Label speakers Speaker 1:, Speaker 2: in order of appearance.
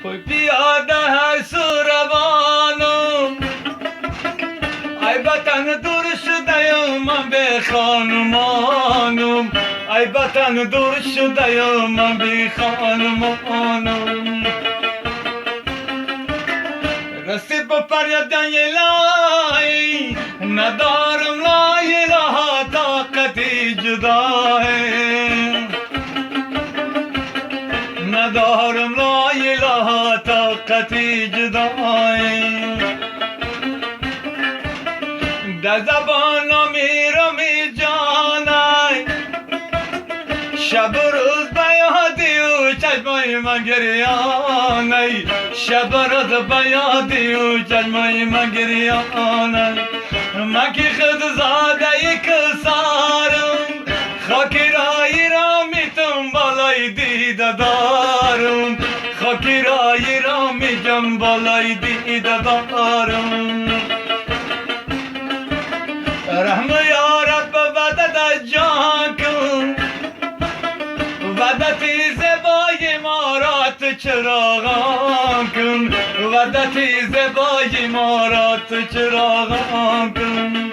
Speaker 1: پای پیاده هر سو روانم، ای وطن دور شده من به خانمانم، ای وطن دور شده من به خانمانم. رسید به فریاد الهی، ندارم لا اله طاقتی جدایی، ندارم لا اله طاقتی جدایی. در زبان میرم جانای، شب و روز به یادی او چشمای من گریانای، شب و روز به یادی او چشمای من گریانای. من که خود زاده کسارم، خاکی رای را میتم بالای دیده دارم، خاکی رای را میتم بالای دیده دارم. رحم یا رب وعدت جان کن، وعدت زیبای ما را تو چراغان کن، وعدت زیبای ما را تو چراغان کن.